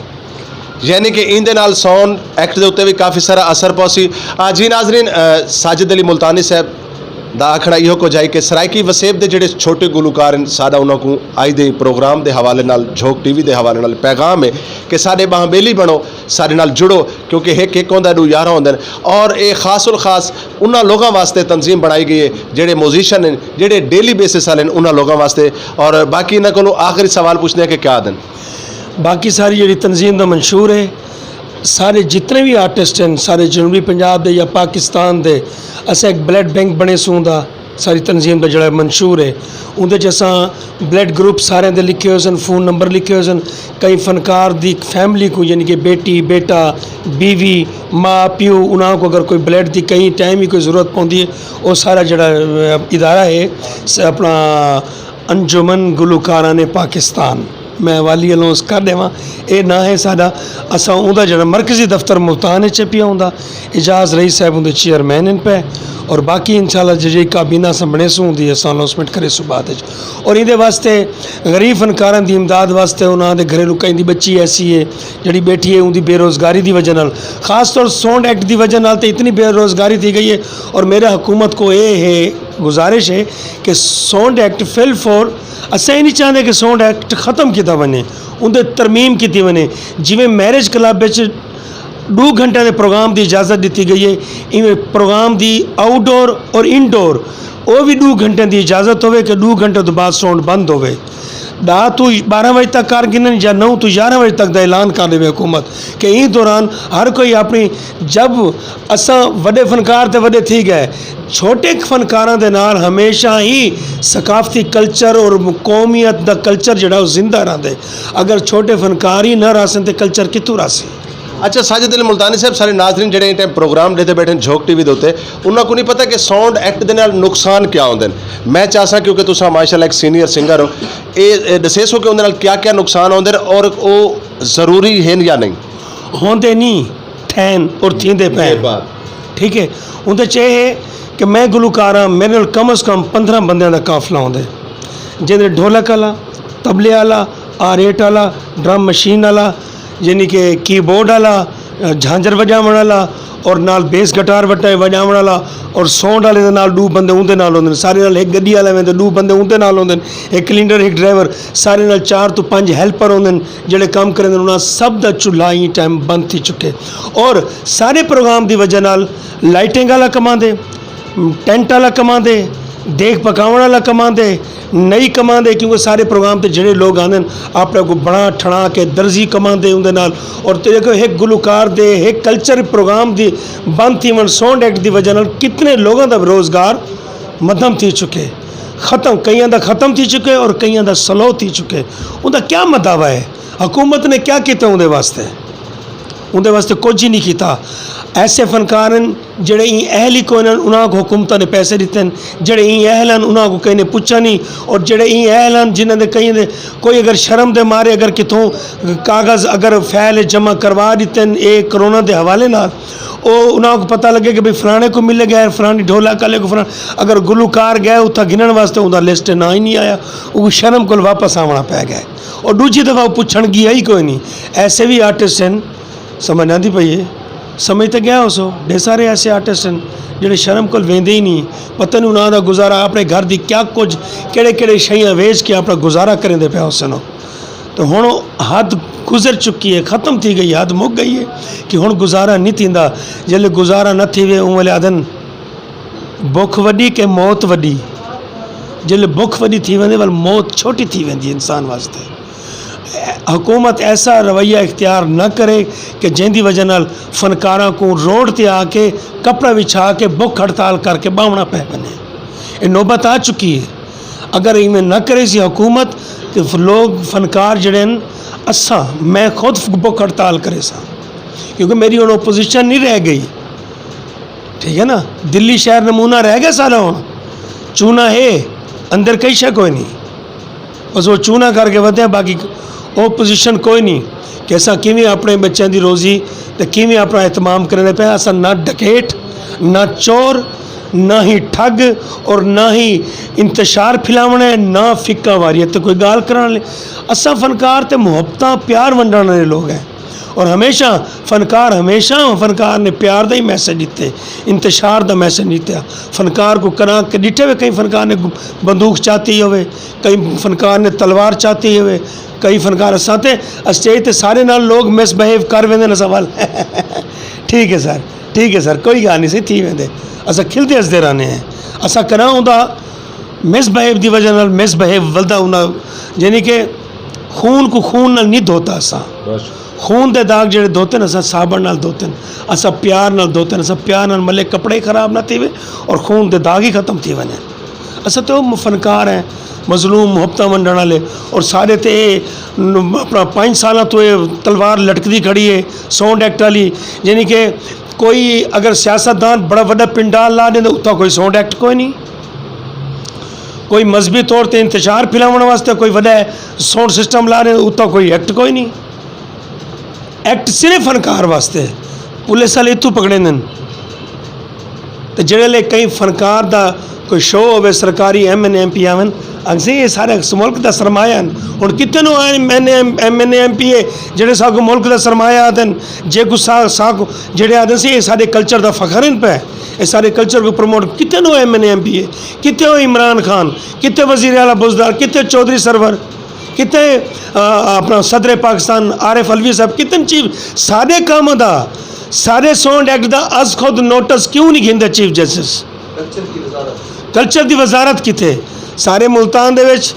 یعنی کہ ایندے نال ساؤنڈ ایکٹ دے اُتے وی کافی سارا اثر پوسی۔ آ، جی ناظرین، آ، ساجد علی ملتانی صاحب دا آکھنا ایہو کچھ ہے کہ سرائیکی وسیب دے جڑے چھوٹے گلوکار ہیں، ساڈا انہاں کو آج دے پروگرام دے حوالے نال، جھوک ٹی وی دے حوالے نال پیغام ہے کہ ساڈے باہمبیلی بنو، ساڈے نال جڑو، کیونکہ ایک ایک ہوندا، ڈو یارہ ہوندے نے۔ اور اے خاص الخاص انہاں لوگاں واسطے تنظیم بنائی گئی ہے، جڑے میوزیشن ہیں، جڑے ڈیلی بیسس والے ہیں، انہاں لوگاں واسطے۔ اور باقی انہاں کولوں آخری سوال پوچھنے ہیں کہ کیا دن؟ باقی ساری جڑی تنظیم دا منشور ہے، سارے جتنے بھی آرٹسٹ ہیں، سارے جنوبی پنجاب دے یا پاکستان دے، اساں ایک بلڈ بینک بنے سوں دا، ساری تنظیم دا جڑا منشور ہے، اون دے چ اساں بلڈ گروپ سارے دے لکھے ہوئے سن، فون نمبر لکھے ہوئے سن۔ کئی فنکار دی فیملی کو، یعنی کہ بیٹی، بیٹا، بیوی، ماں، پیو، انہاں کو اگر کوئی بلڈ دی کئی ٹائم ہی کوئی ضرورت پوندی ہے، او سارا جڑا، اے، ادارہ ہے، س-، اپنا انجمن گلوکاران پاکستان، میں والی اناؤنس کر دیواں، اے ناں ہے ساڈا۔ اساں اوندا جڑا مرکزی دفتر ملتان وچ پیا ہوندا، اعجاز رئی صاحب اوندے چیئرمین ہن پے، اور باقی انشاءاللہ جڑی کابینہ اساں بنے سوں اوندی اساں اناؤنسمنٹ کرے سوں بعد وچ۔ اور ایندے واسطے غریب فنکاراں دی امداد واسطے انہاں دے گھریلو کہیں دی بچی ایسی ہے جڑی بیٹھی ہے، اوندی بے روزگاری دی وجہ نال، خاص طور ساؤنڈ ایکٹ دی وجہ نال تے اتنی بے روزگاری تھی گئی ہے۔ اور میرا حکومت کو اے ہے، گزارش ہے کہ ساؤنڈ ایکٹ فل فور، اساں اے نہیں چاہندے کہ ساؤنڈ ایکٹ ختم کیتا ونے، اندر ترمیم کیتی ونے۔ جویں میرج کلب وچ دو گھنٹے دے پروگرام دی اجازت دتی گئی ہے، ایویں پروگرام دی آؤٹ ڈور اور ان ڈور او بھی دو گھنٹے دی اجازت ہوے کہ دو گھنٹے تو بعد ساؤنڈ بند ہوے۔ دہ تو بارہ بجے تک کار گنن یا نو تو یارہ بجے تک دا اعلان کر دے حکومت کہ اس دوران ہر کوئی اپنی، جب اساں وڈے فنکار تے وڈے تھی گئے، چھوٹے فنکاراں دے نال ہمیشہ ہی ثقافتی کلچر اور قومیت دا کلچر جڑا او زندہ رہندے۔ اگر چھوٹے فنکار ہی نہ رہسن تے کلچر کتھوں رہسی؟ اچھا ساجد علی ملتانی صاحب، سارے ناظرین جڑے اس ٹائم پروگرام ڈیتے بیٹھے ہیں جھوک ٹی وی دے اُتے، انہاں کو نہیں پتا کہ ساؤنڈ ایکٹ دے نال نقصان کیا ہوندے نے۔ میں چاہساں کیونکہ تساں ماشاءاللہ ایک سینئر سنگر ہو، اے، اے دسے سو کہ اندے نال کیا کیا نقصان ہوندے نے اور او ضروری ہیں یا نہیں؟ ہوندے نہیں، تھین اور تھیندے پین۔ ٹھیک ہے، اندے چ اے ہے کہ میں گلوکار ہاں، میرے نال کم از کم پندرہ بندیاں دا قافلہ ہوندا ہے، جیندے ڈھولک والا، طبلے والا، آریٹ والا، ڈرم مشین والا، یعنی کہ کی بورڈ والا، جھانجر وجاون والا، اور نال بیس گٹار وٹا وجاون والا، اور ساؤنڈ والے دے نال دو بندے اوندے نال ہوندے نے، سارے نال ایک گڈی والا ویندے، دو بندے اوندے نال ہوندے نے، ایک کلینڈر، ایک ڈرائیور، سارے نال چار تو پنج ہیلپر ہوندے نے جڑے کام کریندے نے۔ انہاں سب دا چولہا ہی ٹائم بند تھی چکے، اور سارے پروگرام دی وجہ نال لائٹنگ والا کماندے، ٹینٹ والا کماندے، دیکھ پکاون والا کماندے، نہیں کماندے، کیونکہ سارے پروگرام تے جڑے لوگ آندے نے، اپنے کو بنا ٹھنا کے درزی کماندے اوندے نال۔ اور تے دیکھو، ایک گلوکار دے، ایک کلچر پروگرام دی بند تھی ون ساؤنڈ ایکٹ دی وجہ نال کتنے لوگوں دا روزگار مدم تھی چکے، ختم، کئیاں دا ختم تھی چکے اور کئیاں دا سلو تھی چکے۔ اوندا کیا مداوا ہے؟ حکومت نے کیا کیتا اوندے واسطے؟ اوندے واسطے کچھ ہی نہیں کیتا۔ ایسے فنکار ہیں جڑے این اہل ہی کوئی نہ، انہاں کو حکومتاں نے پیسے دیتے ہیں، جڑے این اہل ہیں انہاں کو کہیں نے پوچھا نہیں، اور جڑے این اہل ہیں جنہاں دے کہیں دے کوئی اگر شرم دے مارے اگر کتھوں کاغذ اگر فائل جمع کروا دیتے ہیں اے کرونا دے حوالے نال، او انہاں کو پتہ لگے کہ بھئی فلانے کو ملے گئے، فلانی ڈھولک والے کو فلان، اگر گلوکار گئے اتھا گنن واسطے اوندا لسٹ نہ ہی نہیں آیا، او شرم کول واپس آونا پے گئے۔ اور دوجی دفعہ او پچھن گیا ہی کوئی نہیں۔ ایسے بھی آرٹسٹ ہیں، سمجھ نہ آندی پئی ہے۔ سمجھ تے گیا ہو سو، ڈھیر سارے ایسے آرٹسٹ ہیں جڑے شرم کول ویندے ہی نہیں۔ پتہ نہیں انہاں دا گزارا اپنے گھر دی کیا کچھ، کیڑے کیڑے شیاں ویچ کے اپنا گزارا کریندے پیا ہو سنو۔ تو ہن حد گزر چکی ہے، ختم تھی گئی، حد مک گئی ہے کہ ہن گزارا نہیں تھیندا۔ جلے گزارا نہ تھیوے اون ویلے آدن بھکھ وڈی کہ موت وڈی؟ جلے بھکھ وڈی تھی ویندے ول موت چھوٹی تھی ویندی ہے انسان واسطے۔ حکومت ایسا رویہ اختیار نہ کرے کہ جن دی وجہ نال فنکاراں کو روڈ تے آ کے کپڑا وچھا کے بھکھ ہڑتال کر کے باہنا پے بنے۔ یہ نوبت آ چکی ہے۔ اگر ایویں نہ کرے سی حکومت، تو ف- لوگ فنکار جڑے ہیں، اساں، میں خود ف- بھکھ ہڑتال کرے سا، کیونکہ میری ہن اپوزیشن نہیں رہ گئی۔ ٹھیک ہے نا؟ دلی شہر نمونہ رہ گیا سارا ہن۔ چونا ہے، اندر کئی شے کوئی نہیں۔ بس وہ چونا کر کے ودے، باقی اپوزیشن کوئی نہیں کہ اساں کیویں اپنے بچیاں دی روزی تے کیویں اپنا اہتمام کرنے پے۔ اساں نہ ڈکیٹ، نہ چور، نہ ہی ٹھگ، اور نہ ہی انتشار پھیلاونا ہے، نہ فقہ واریت تے کوئی گال کرانے۔ اساں فنکار تے محبتاں پیار ونڈن والے لوگ ہیں۔ اور ہمیشہ فنکار، ہمیشہ فنکار نے پیار دا ہی میسج دیتے، انتشار دا میسج دیتا۔ فنکار کو کراں کہ ڈٹھے ہوئے کئی فنکار نے بندوق چاتی ہوئے، کئی فنکار نے تلوار چاتی ہوئے، کئی فنکار اساں تے اسٹیج تے سارے نال لوگ مس بہیو کر ویندے نے سوال۔ ٹھیک ہے سر، ٹھیک ہے سر، کوئی گل نہیں سی تھی ویندے۔ اساں کھلدے ہسدے رہنے ہیں۔ اساں کراں ہوندا مس بہیو دی وجہ نال مس بہیو ولدا ہوندا، یعنی کہ خون کو خون نال نہیں دھوتا اساں۔ خون دے داغ جڑے دھوتے نے اساں صابن نال دھوتے نے، اساں پیار نال دھوتے نے، اساں پیار نال ملے کپڑے ہی خراب نہ تھیوے اور خون دے داغ ہی ختم تھی ونے۔ اساں تے او فنکار ہیں، مظلوم محبتاں ونڈن والے، اور سارے تے اے ن- اپنا پانچ سالاں تو اے تلوار لٹکدی کھڑی ہے ساؤنڈ ایکٹ والی، یعنی کہ کوئی اگر سیاستدان بڑا وڈا پنڈال لا دے اتھا کوئی ساؤنڈ ایکٹ کوئی نہیں، کوئی مذہبی طور تے انتشار پھیلاون واسطے کوئی وڈا ساؤنڈ سسٹم لا دے اتھا کوئی ایکٹ کوئی نہیں۔ ایکٹ صرف فنکار واسطے، پولیس والے اتھوں پکڑے نے۔ تے جڑے لے کئی فنکار دا کوئی شو ہوے، سرکاری M N A M P آون، اگزے یہ سارے اس ملک دا سرمایہ ہیں۔ ہن کتنے نو M N A M P A جڑے ساکو ملک دا سرمایہ آدن، جے کو سا ساکو جڑے آدن سی یہ سارے کلچر دا فخر ہیں پہ، یہ سارے کلچر کو پروموٹ کتنے نو M N A M P A, کتنے ہو عمران خان، کتنے وزیر اعلیٰ بزدار، کتنے چودھری سرور، کتنے آ، اپنا صدر پاکستان عارف علوی صاحب، کتنے چیف سارے کام دا سارے ساؤنڈ ایکٹ دا از خود نوٹس کیوں نہیں گھندا چیف جسٹس؟ کلچر دی وزارت کتھے؟ سارے ملتان دے وچ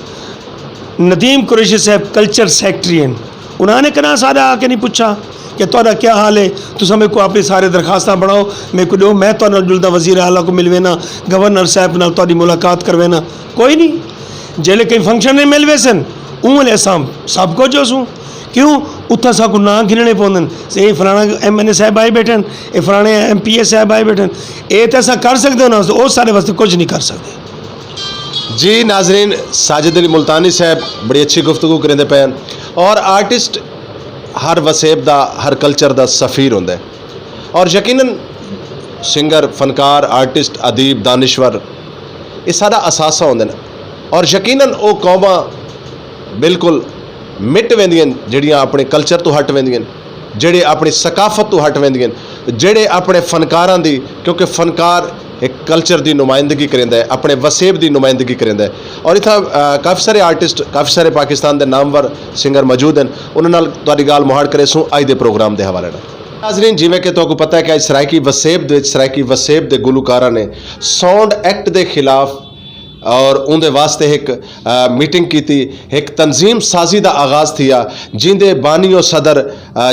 ندیم قریشی صاحب کلچر سیکرٹری ہیں، انہاں نے کنا سارا آ کے نہیں پوچھا کہ تہاڈا کیا حال ہے؟ تساں میرے کو اپنی سارے درخواستاں بناؤ، میرے کو دیو، میں تہاڈے نال جلدا وزیر اعلیٰ کو ملوینا، گورنر صاحب نال تہاڈی ملاقات کروینا۔ کوئی نہیں۔ جیلے کئی فنکشن نہیں ملوے سن، اون ویلے اساں سب کچھ ہو سوں۔ کیوں؟ اتھا ساکو ناں گھننے پوندن، اے فلانا ایم این اے صاحب آئے بیٹھے ہیں، اے فلانے ایم پی اے صاحب آئے بیٹھے ہیں۔ اے تے اساں کر سکدے ہو نا، او سارے واسطے کچھ نہیں کر سکدے۔ جی ناظرین، ساجد علی ملتانی صاحب بڑی اچھی گفتگو کریندے پے ہیں، اور آرٹسٹ ہر وسیب دا، ہر کلچر دا سفیر ہوندا ہے، اور یقیناً سنگر، فنکار، آرٹسٹ، ادیب، دانشور، یہ سارا اثاثہ ہوندے نے، اور یقیناً او قوماں بالکل مٹ ویندیاں جڑیاں اپنے کلچر تو ہٹ ویندیاں، جڑے اپنی ثقافت تو ہٹ ویندیاں، جڑے اپنے فنکاراں دی، کیونکہ فنکار ایک کلچر دی نمائندگی کریندا ہے، اپنے وسیب دی نمائندگی کریندا ہے۔ اور اتھا کافی سارے آرٹسٹ، کافی سارے پاکستان دے نامور سنگر موجود ہیں، انہاں نال تہاڈی گال مہاڑ کرے سوں اج دے پروگرام دے حوالے نال۔ ناظرین، جیویں کہ تہاکوں پتہ ہے کہ اج سرائیکی وسیب دے وچ، سرائیکی وسیب دے گلوکاراں نے ساؤنڈ ایکٹ دے خلاف اور اوندے واسطے ایک میٹنگ کیتی، ایک تنظیم سازی دا آغاز تھیا، جیندے بانی و صدر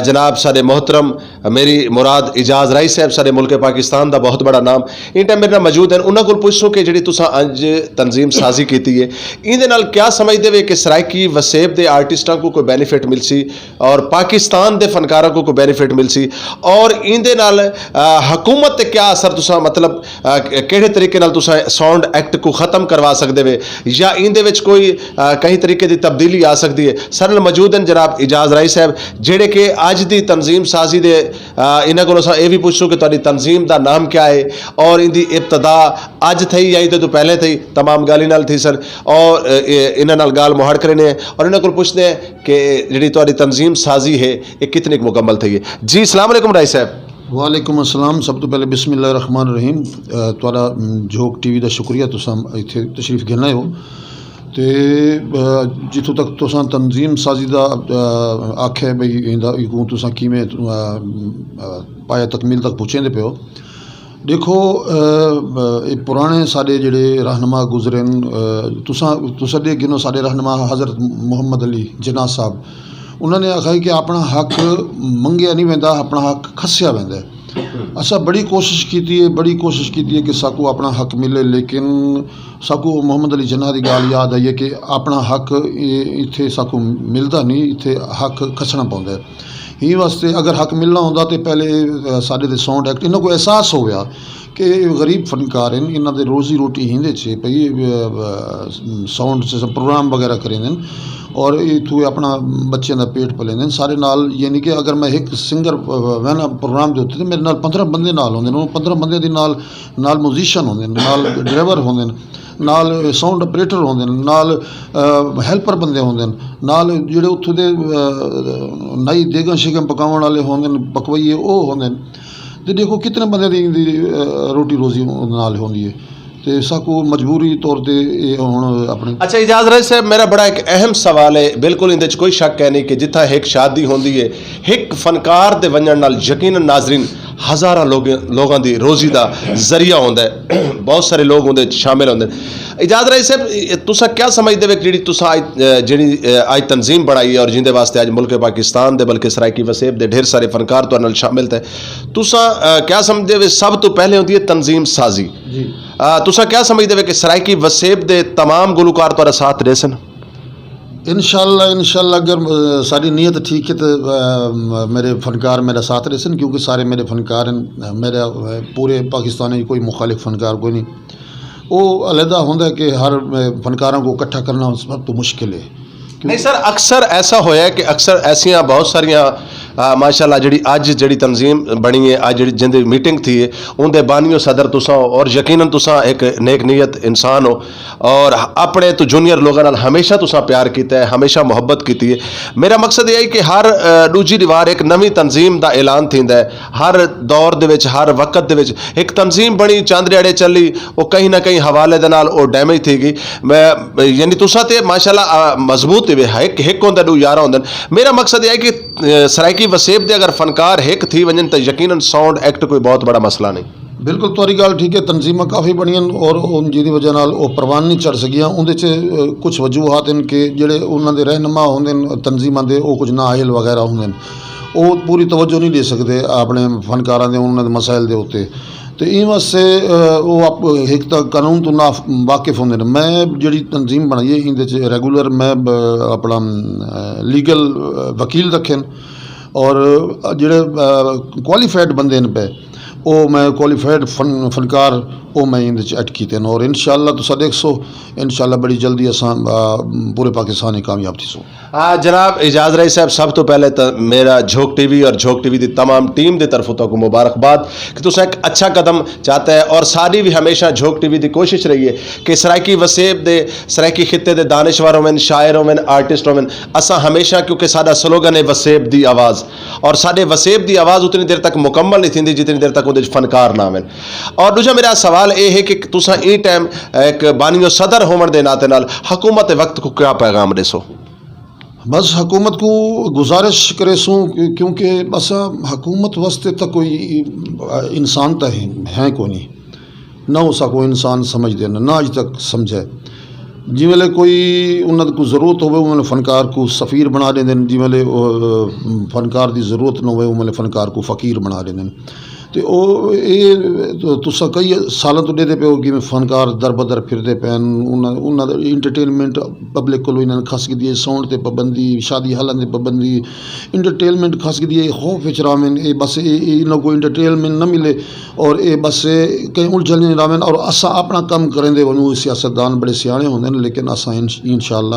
جناب سارے محترم میری مراد اعجاز رائی صاحب، سارے ملک پاکستان دا بہت بڑا نام، ان ٹائم میرے نال موجود ہیں۔ انہاں کول پوچھسوں کہ جڑی تساں اج تنظیم سازی کیتی ہے، ایندے نال کیا سمجھدے وے کہ سرائیکی وسیب دے آرٹسٹاں کو کوئی بینیفٹ مل سی اور پاکستان دے فنکاراں کو کوئی بینیفٹ مل سی، اور ایندے نال حکومت تے کیا اثر تساں، مطلب، کہڑے طریقے نال تساں ساؤنڈ ایکٹ کو ختم کروا سکدے وے، یا ایندے وچ کوئی کہیں طریقے دی تبدیلی آ سکدی ہے؟ سارے نال موجود ہیں جناب اعجاز رائی صاحب، جڑے کہ اج دی تنظیم سازی دے، انہاں کولوں اساں اے وی پوچھسوں کہ تہاڈی تنظیم دا نام کیا ہے اور ان دی ابتدا اج تھئی یا ایندے تو پہلے تھئی؟ تمام گالی نال تھی سر، اور انہاں نال گال مہاڑ کرنے ہیں اور انہاں کول پوچھنے ہیں کہ جڑی تہاڈی تنظیم سازی ہے، یہ کتنی کُ مکمل تھئی ہے؟ جی، السلام علیکم رائی صاحب۔ وعلیکم السلام۔ سب تو پہلے بسم اللہ الرحمن الرحیم۔ تہاڈا جھوک ٹی وی دا شکریہ، تساں ایتھے تشریف گھن آئے ہو۔ تے جتھوں تک تساں تنظیم سازی دا آکھیا بھئی ایندا ایکوں تساں کیویں پایا تکمیل تک پہنچے دے پیو۔ دیکھو، پرانے ساڈے جڑے رہنما گزرے، تساں تساں دے گنو ساڈے رہنما حضرت محمد علی جناح صاحب، انہاں نے آکھا کہ اپنا حق منگیا نہیں ویندا، اپنا حق کھسیا ویندا ہے۔ اساں بڑی کوشش کیتی ہے، بڑی کوشش کیتی ہے کہ ساکو اپنا حق ملے، لیکن ساکو محمد علی جناح دی گال یاد آئی ہے کہ اپنا حق ایتھے ساکو ملدا نہیں، ایتھے حق کھسنا پوندا ہے۔ ہی واسطے اگر حق ملنا ہوندا تے پہلے ساڈے تے ساؤنڈ ایکٹ انہاں کو احساس ہو گیا کہ غریب فنکار ہیں، انہاں دے روزی روٹی ہی دے چے پئی۔ ساؤنڈ سسٹم پروگرام وغیرہ کریں دن اور اتھو اپنا بچیاں دا پیٹ پلیں دن سارے نال، یعنی کہ اگر میں ایک سنگر وینا پروگرام دے ہوتے تو میرے نال پندرہ بندے نال ہوندے نے، پندرہ بندے دے نال، نال میوزیشن ہوندے نے، نال ڈرائیور ہوندے نے، نال ساؤنڈ آپریٹر ہوندے نے، نال ہیلپر بندے ہوندے نے، نال جڑے اتھوں دے نائی دیگاں شیگاں پکاون والے ہوندے نے، پکوئیے او ہوندے نے۔ تے دیکھو کتنے بندے دی روٹی روزی نال ہوندی ہے۔ تے ساکو مجبوری طور تے اے ہن اپنے اچھا، اعجاز راج صاحب، میرا بڑا ایک اہم سوال ہے، بالکل اندے چ کوئی شک ہے نہیں کہ جتھا ایک شادی ہوندی ہے، ایک فنکار دے ونجن نال یقیناً ناظرین ہزاراں لوگاں دی روزی دا ذریعہ ہوندا ہے۔ بہت سارے لوگ اوندے وچ شامل ہوندے نے۔ اعجاز رائی صاحب، تساں کیا سمجھدے ہو کہ جڑی تساں اج، جڑی اج تنظیم بنائی ہے اور جیندے واسطے اج ملک پاکستان دے بلکہ سرائیکی وسیب دے ڈھیر سارے فنکار تہاڈے نال شامل تھے، تساں کیا سمجھدے ہو سب تو پہلے ہوندی ہے تنظیم سازی؟ جی۔ تساں کیا سمجھدے ہو کہ سرائیکی وسیب دے تمام گلوکار تہاڈا ساتھ دے سن؟ انشاءاللہ، انشاءاللہ، اگر ساری نیت ٹھیک ہے تو میرے فنکار میرا ساتھ رہسن، کیونکہ سارے میرے فنکار ہیں۔ میرا پورے پاکستان میں کوئی مخالف فنکار کوئی نہیں۔ وہ علیحدہ ہوندا ہے کہ ہر فنکاراں کو اکٹھا کرنا سب تو مشکل ہے۔ نہیں سر، اکثر ایسا ہویا ہے کہ اکثر ایسیاں بہت ساریاں، ماشاءاللہ، جڑی اج جڑی تنظیم بنی ہے، اج جڑی جندی میٹنگ تھی ہے، ان دے بانی و صدر تساں ہو اور یقیناً تساں ایک نیک نیت انسان ہو، اور اپنے تو جونیئر لوگوں نال ہمیشہ تساں پیار کیتا ہے، ہمیشہ محبت کیتی ہے۔ میرا مقصد یہ ہے کہ ہر دوجی دیوار ایک نویں تنظیم دا اعلان تھیندا ہے۔ ہر دور دے وچ، ہر وقت دے وچ ایک تنظیم بنی، چند ڈیڑے چلی، وہ کہیں نہ کہیں حوالے دے نال وہ ڈیمیج تھی گئی۔ یعنی تساں تے ماشاءاللہ مضبوط ہی ہک ہک ہوندا، دو یارہ ہوندے۔ میرا مقصد یہ ہے کہ سرائیکی وسیب دے اگر فنکار ہک تھی ونجن تے یقیناً ساؤنڈ ایکٹ کوئی بہت بڑا مسئلہ نہیں۔ بالکل، تہاڈی گل ٹھیک ہے، تنظیماں کافی بنیاں اور ان جیدی وجہ نال او پروان نہیں چڑھ سکیاں۔ اوندے چ کچھ وجوہات ہیں کہ جڑے انہاں دے رہنما ہوندے نے تنظیماں دے، او کچھ نااہل وغیرہ ہوندے نے، او پوری توجہ نہیں دے سکدے اپنے فنکاراں دے، انہاں دے مسائل دے اُتے۔ تے ایں واسطے او آپ ایک تاں قانون تو نا واقف ہوندے نے۔ میں جڑی تنظیم بنائی ہے، ایندے چ ریگولر میں اپنا لیگل وکیل رکھے نے اور جڑے کوالیفائڈ بندے نے پے، او میں کوالیفائڈ فن فنکار او میں ایندے چ ایڈ کیتے نے اور انشاءاللہ تساں دیکھسو، انشاءاللہ بڑی جلدی اساں پورے پاکستان وچ کامیاب تھیسوں۔ جناب اعجاز رائی صاحب، سب تو پہلے تو میرا جھوک ٹی وی اور جھوک ٹی وی دی تمام ٹیم دی طرفوں تو کو مبارکباد کہ تساں ایک اچھا قدم چاہتا ہے، اور ساری بھی ہمیشہ جھوک ٹی وی دی کوشش رہی ہے کہ سرائیکی وسیب دے، سرائیکی خطے دے دانشور ہوون، شاعر ہوون، آرٹسٹ ہوون، اساں ہمیشہ، کیونکہ ساڈا سلوگن ہے وسیب دی آواز، اور ساڈے وسیب دی آواز اتنی دیر تک مکمل نہیں تھیندی جتنی دیر تک اودے وچ فنکار نہ ہوون۔ اور دوجا میرا سوال اے ہے کہ تساں ایں ٹائم ایک بانی و صدر ہوون دے ناطے نال حکومت وقت کو کیا پیغام دیسو؟ بس حکومت کو گزارش کریسوں، کیونکہ بس حکومت واسطے تو کوئی انسان تو ہے، ہے کوئی نہیں، نہ اساں کو انسان سمجھ دینا، نہ اج تک سمجھے۔ جی ویلے کوئی انہاں کو ضرورت ہوئے، انہاں نے فنکار کو سفیر بنا دیندے نے۔ جی ویلے، آ، فنکار دی ضرورت نہ ہوئے، انہاں نے فنکار کو فقیر بنا دیندے نے۔ تے او، اے تساں کئی سالاں تو ڈیدے پے ہو کہ فنکار در بدر پھردے پے ہن، انہاں، انہاں دا انٹرٹینمنٹ پبلک کولوں انہاں نے کھس گئی ہے، ساؤنڈ تے پابندی، شادی حالاں تے پابندی، انٹرٹینمنٹ کھس گئی ہے، خوف وچ راوین، اے بس اے، اے انہاں کو انٹرٹینمنٹ نہ ملے، اور اے بس کہیں الجھن نہیں راوین، اور اساں اپنا کم کریں دے ونوں۔ سیاستدان بڑے سیانے ہوندے نے، لیکن اساں ان-، انشاءاللہ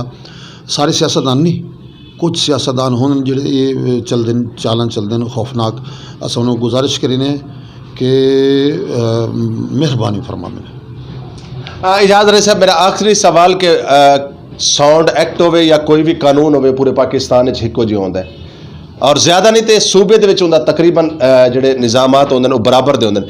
سارے سیاستدان نہیں، کچھ سیاستدان ہوندے نے جڑے اے چلدے نے، چالن چلدے نے خوفناک۔ اساں انہاں کو گزارش کرینے کہ، آ، مہربانی فرماویں۔ آ، اجاز رہے صاحب، میرا آخری سوال کہ، آ، ساؤنڈ ایکٹ ہوئے یا کوئی بھی قانون ہوئے، پورے پاکستان وچ ہکو جیہا ہوندا ہے، اور زیادہ نہیں تے صوبے دے وچ ہوندا، تقریباً، آ، جڑے نظامات ہوندے نے، وہ برابر دے ہوندے نے۔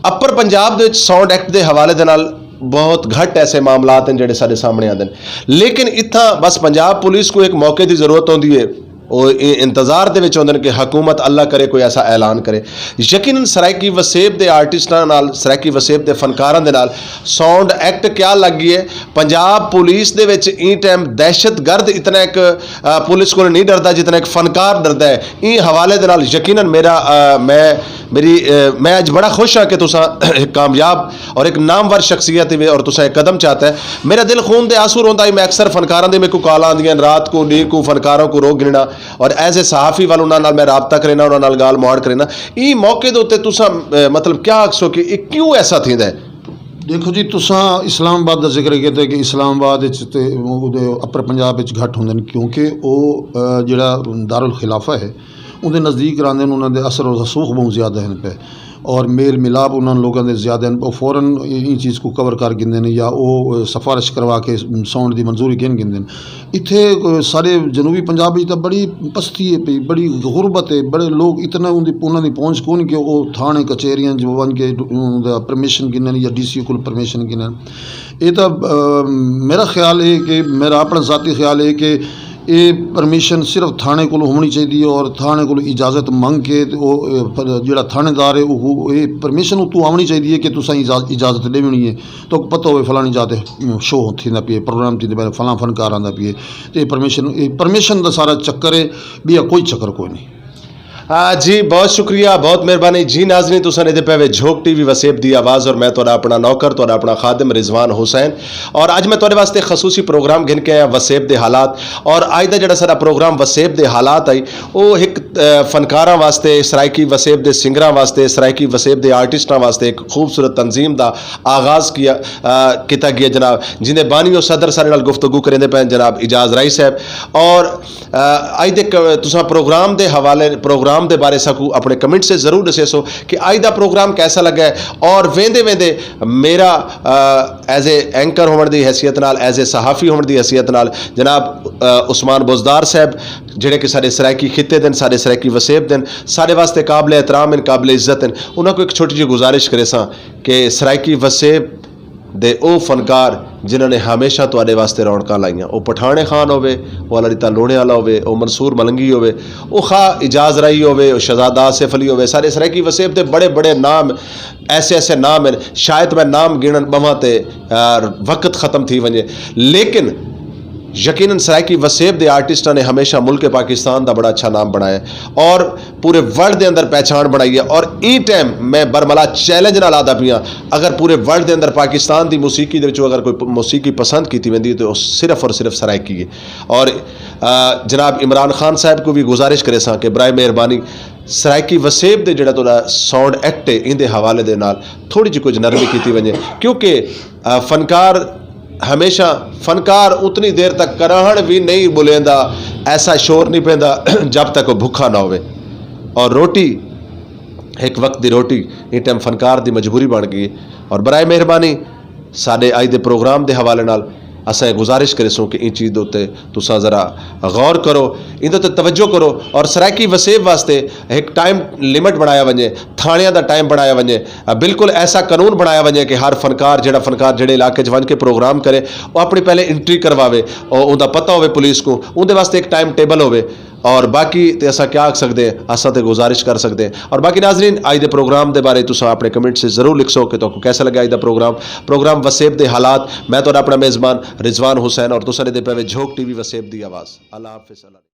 اپر پنجاب دے وچ ساؤنڈ ایکٹ دے حوالے دے نال بہت گھٹ ایسے معاملات ہیں جڑے سارے سامنے آندے نے، لیکن اتھاں بس پنجاب پولیس کو ایک موقع دی ضرورت ہوندی ہے۔ وہ اے انتظار دے وچ ہوندے نے کہ حکومت اللہ کرے کوئی ایسا اعلان کرے۔ یقیناً سرائیکی وسیب دے آرٹسٹاں نال، سرائیکی وسیب دے فنکاراں دے نال ساؤنڈ ایکٹ کیا لگ گئی ہے؟ پنجاب پولیس دے وچ این ٹائم دہشت گرد اتنا ایک، آ، پولیس کول نہیں ڈردا جتنا ایک فنکار ڈردا ہے۔ این حوالے دے نال یقیناً میرا، آ، میں، میری، آ، میں اج بڑا خوش ہاں کہ تساں ایک کامیاب اور ایک نامور شخصیت وے اور تساں ایک قدم چاہتا ہے۔ میرا دل خون دے آنسو روندا ہے۔ میں اکثر فنکاراں دے میرے کو کال آندیاں رات کو، ڈیر کو فنکاراں کو رو گننا، اور ایز اے صحافی وال انہاں نال میں رابطہ کرینا، انہاں نال گال مہاڑ کرینا۔ ای موقع دے اتے تساں، آ، مطلب کیا آکھسو کہ یہ کیوں ایسا تھیندا ہے؟ دیکھو جی، تساں اسلام آباد دا ذکر کیتا کہ اسلام آباد وچ تے اودے اپر پنجاب وچ گھٹ ہوندے نے، کیونکہ او، آ، جڑا دارالخلافہ ہے، اوندے نزدیک راندے نے، انہاں دے اثر و رسوخ بہت زیادہ ہیں پہ، اور میل ملاپ انہاں لوگاں دے زیادہ ہیں، او فوراً این چیز کو کور کر گھندے نے یا او سفارش کروا کے ساؤنڈ دی منظوری گھن گھندے نے۔ اتھے، آ، سارے جنوبی پنجاب وچ تاں بڑی پستی ہے پئی، بڑی غربت ہے، بڑے لوگ اتنا ان دی، انہاں دی پہنچ کون کہ او تھانے کچہریاں جو ون کے پرمیشن گھنن یا ڈی سی کول پرمیشن گھنن۔ یہ تاں، آ، میرا خیال ہے کہ، میرا اپنا ذاتی خیال ہے کہ یہ پرمیشن صرف تھانے کول ہونی چاہیے اور تھانے کول اجازت منگ کے تے او، آ، پر جڑا تھانے دار ہے، وہ یہ پرمیشن اتوں آونی چاہیے کہ تساں اجاز-، اجازت دیونی ہے۔ تو پتہ ہوئے فلانی جاتے شو تھیندا پئے، پروگرام تھیندے پئے، فلاں فنکار آندا پئے۔ تے پرمیشن، اے پرمیشن دا سارا چکر ہے، بیا کوئی چکر کوئی نہیں۔ آ، جی، بہت شکریہ، بہت مہربانی۔ جی ناظرین، تساں نے دے پے وے جھوک ٹی وی وسیب دی آواز، اور میں تہاڈا اپنا نوکر، تہاڈا اپنا خادم رضوان حسین۔ اور اج میں تہاڈے واسطے خصوصی پروگرام گھن کے آیا، وسیب دے حالات۔ اور اج دا جڑا سارا پروگرام وسیب دے حالات آئی، او ایک، آ، فنکاراں واسطے، سرائیکی وسیب دے سنگراں واسطے، سرائیکی وسیب دے آرٹسٹاں واسطے ایک خوبصورت تنظیم دا آغاز کیا، آ، کیتا گیا جناب، جن دے بانی و صدر سارے نال گفتگو کریندے پے جناب اجاز رائی صاحب۔ اور، آ، اج دے ک-، تساں پروگرام دے حوالے، پروگرام دے بارے ساکو اپنے کمنٹ سے ضرور دسے سو کہ اج دا پروگرام کیسا لگا ہے۔ اور ویندے ویندے میرا، آ، ایز اے اینکر ہون دی حیثیت نال، ایز اے صحافی ہون دی حیثیت نال جناب، آ، عثمان بزدار صاحب، جڑے کہ سارے سرائیکی خطے دن، سارے سرائیکی وسیب دن، سارے واسطے قابل احترام ہیں، قابل عزت ہیں، انہاں کو ایک چھوٹی جی گزارش کرے ساں کہ سرائیکی وسیب دے او فنکار جنہاں نے ہمیشہ تواڈے واسطے رونقاں لائیاں، او پٹھانے خان ہوے، او اللہ ریتا لونے والا ہوے، او منصور ملنگی ہوے، او خا اجاز رائی ہوے، او شہزادہ آصف علی ہوے، سارے سرائیکی وسیب دے بڑے بڑے نام، ایسے ایسے نام ہیں، شاید میں نام گنن بواں تے، آ، وقت ختم تھی ونجے، لیکن یقیناً سرائیکی وسیب دے آرٹسٹاں نے ہمیشہ ملک پاکستان دا بڑا اچھا نام بنایا ہے اور پورے ورلڈ دے اندر پہچان بنائی ہے۔ اور ای ٹائم میں برملا چیلنج نال آدا پیاں، اگر پورے ورلڈ دے اندر پاکستان دی موسیقی دے وچوں اگر کوئی پ-، موسیقی پسند کیتی ویندی ہے تو وہ صرف اور صرف سرائیکی ہے۔ اور، آ، جناب عمران خان صاحب کو بھی گزارش کرے ساں کہ برائے مہربانی سرائیکی وسیب دے جڑا تہاڈا ساؤنڈ ایکٹ ہے، ایندے حوالے دے نال تھوڑی جی کچھ نرمی کیتی ونجے، کیونکہ، آ، فنکار ہمیشہ، فنکار اتنی دیر تک کراہن بھی نہیں بولیندا، ایسا شور نہیں پیندا جب تک وہ بھکھا نہ ہوئے۔ اور روٹی، ایک وقت دی روٹی، اس ٹائم فنکار دی مجبوری بن گئی۔ اور برائے مہربانی، ساڈے اج دے پروگرام دے حوالے نال اساں یہ گزارش کرے سوں کہ ان چیز دے اُتے تساں ذرا غور کرو، ان دے اُتے توجہ کرو اور سرائیکی وسیب واسطے ایک ٹائم لمٹ بنایا ونجے، تھانیاں دا ٹائم بنایا ونجے، آ، بالکل ایسا قانون بنایا ونجے کہ ہر فنکار، جڑا فنکار جڑے علاقے چ ونج کے پروگرام کرے، وہ اپنی پہلے انٹری کرواوے، اور ان دا پتہ ہوے پولیس کو، ان دے واسطے ایک ٹائم ٹیبل ہوے۔ اور باقی تے اساں کیا آکھ سکدے ہیں، اساں تے گزارش کر سکدے ہیں۔ اور باقی ناظرین، آج دے پروگرام دے بارے تساں اپنے کمنٹ سے ضرور لکھ سو کہ تہاکوں کیسا لگا آج دا پروگرام، پروگرام وسیب دے حالات۔ میں تہاڈا اپنا میزبان رضوان حسین، اور تساں نے دے پے وے جھوک ٹی وی وسیب دی آواز۔ اللہ حافظ، اللہ۔